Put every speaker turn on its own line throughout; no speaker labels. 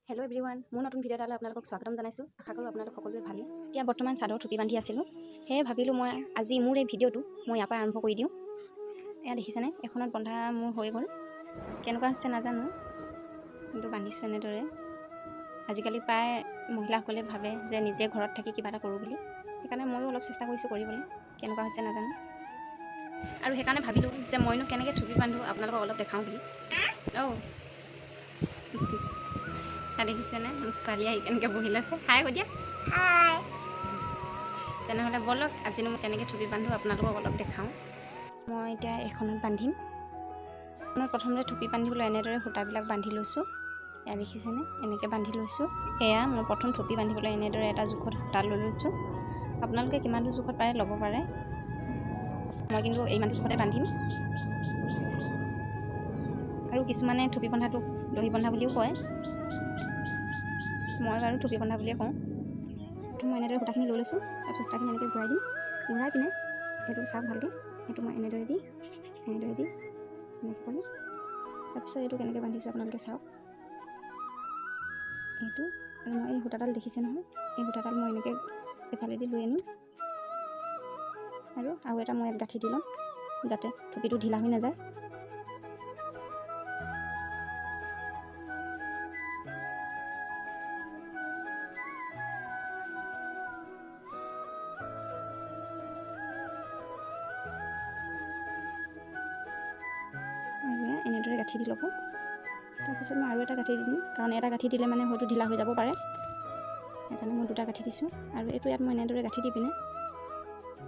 Hello' everyone, মোৰ নতুন video' এটালৈ আপোনালোকক স্বাগতম জনাইছোঁ। আশা কৰোঁ আপোনালোক সকলোৱে ভালেই। এতিয়া বৰ্তমান চাদৰ থুপি বান্ধি আছিলোঁ, সেয়ে ভাবিলোঁ মই আজি মোৰ এই ভিডিঅ'টো মই ইয়াৰ পৰা আৰম্ভ কৰি দিওঁ। এয়া দেখিছেনে, এখনত বন্ধা মোৰ হৈ গ'ল। কেনেকুৱা হৈছে নাজানো, কিন্তু বান্ধিছোঁ এনেদৰে। আজিকালি প্ৰায় মহিলাসকলে ভাবে যে নিজে ঘৰত থাকি কিবা এটা কৰোঁ বুলি, সেইকাৰণে ময়ো অলপ চেষ্টা কৰিছোঁ কৰিবলৈ। কেনেকুৱা হৈছে নাজানো, আৰু সেইকাৰণে ভাবিলোঁ যে মইনো কেনেকৈ থুপি বান্ধো আপোনালোকক অলপ দেখাওঁ বুলি। অঁ, দেখিছেনে ছোৱালী আহি কেনেকৈ বহি লৈছে। হাই কৈ দিয়া। হাই। তেনেহ'লে ব'লক, আজিনো মই কেনেকৈ থুপি বান্ধো আপোনালোকক অলপ দেখাওঁ। মই এতিয়া এখনত বান্ধিম। মই প্ৰথমতে থুপি বান্ধিবলৈ এনেদৰে সূতাবিলাক বান্ধি লৈছোঁ। এয়া দেখিছেনে, এনেকৈ বান্ধি লৈছোঁ। এয়া মই প্ৰথম থুপি বান্ধিবলৈ এনেদৰে এটা জোখত সূতা লৈ লৈছোঁ। আপোনালোকে কিমানটো জোখত পাৰে ল'ব পাৰে, মই কিন্তু ইমানটো জোখতে বান্ধিম। আৰু কিছুমানে থুপি বন্ধাটোক দহি বন্ধা বুলিও কয়, মই বাৰু থুপি বন্ধা বুলিয়ে কওঁ। প্ৰথম মই এনেদৰে সূতাখিনি লৈ লৈছোঁ। তাৰপিছত সূতাখিনি এনেকৈ ঘূৰাই দিম। ঘূৰাই পিনে এইটো চাওক ভালকৈ, এইটো মই এনেদৰে দি এনেদৰে দি এনেকৈ কৰিম। তাৰপিছত এইটো কেনেকৈ বান্ধিছোঁ আপোনালোকে চাওক। এইটো আৰু মই এই সূতাডাল দেখিছে নহয়, এই সূতাডাল মই এনেকৈ এফালেদি লৈ আনিম আৰু আৰু এটা মই ইয়াত গাঁঠি দি ল'ম, যাতে থুপিটো ঢিলা হৈ নাযায়। আৰু এনেদৰে গাঁঠি দি ল'ব। তাৰপিছত মই আৰু এটা গাঁঠি দি দিম, কাৰণ এটা গাঁঠি দিলে মানে হয়তো ঢিলা হৈ যাব পাৰে, সেইকাৰণে মই দুটা গাঁঠি দিছোঁ। আৰু এইটো ইয়াত মই এনেদৰে গাঁঠি দি পিনে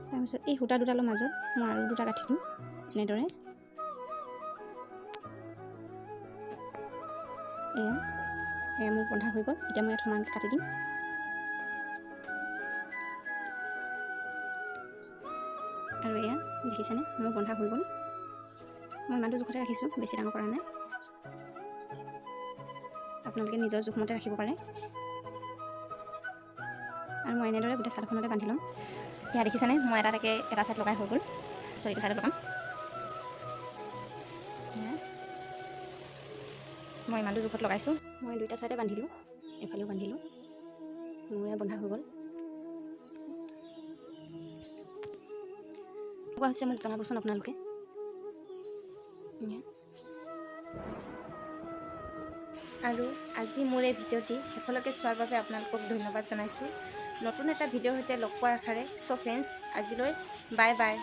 তাৰপিছত এই সূতা দুডালৰ মাজত মই আৰু দুটা গাঁঠি দিম এনেদৰে। এয়া এয়া মোৰ বন্ধা হৈ গ'ল। এতিয়া মই ইয়াত সমানকৈ কাটি দিম। আৰু এয়া দেখিছেনে, মোৰ বন্ধা হৈ গ'ল। মই ইমানটো জোখতে ৰাখিছোঁ, বেছি ডাঙৰ কৰা নাই। আপোনালোকে নিজৰ জোখমতে ৰাখিব পাৰে। আৰু মই এনেদৰে গোটেই চাদৰখনতে বান্ধি ল'ম। এয়া দেখিছেনে, মই এটা এটাকৈ এটা ছাইড লগাই হৈ গ'ল। পিছত এইটো ছাইডত লগাম। মই ইমানটো জোখত লগাইছোঁ। মই দুইটা ছাইডে বান্ধিলোঁ, এইফালেও বান্ধিলোঁ। মোৰ এয়া বন্ধা হৈ গ'ল। কেনেকুৱা হৈছে মোক জনাবচোন আপোনালোকে।
আৰু আজি মোৰ এই ভিডিঅ'টি শেষলৈকে চোৱাৰ বাবে আপোনালোকক ধন্যবাদ জনাইছোঁ। নতুন এটা ভিডিঅ'ৰ সৈতে লগ পোৱাৰ আশাৰে চ' ফ্ৰেণ্ডছ, আজিলৈ বাই বাই।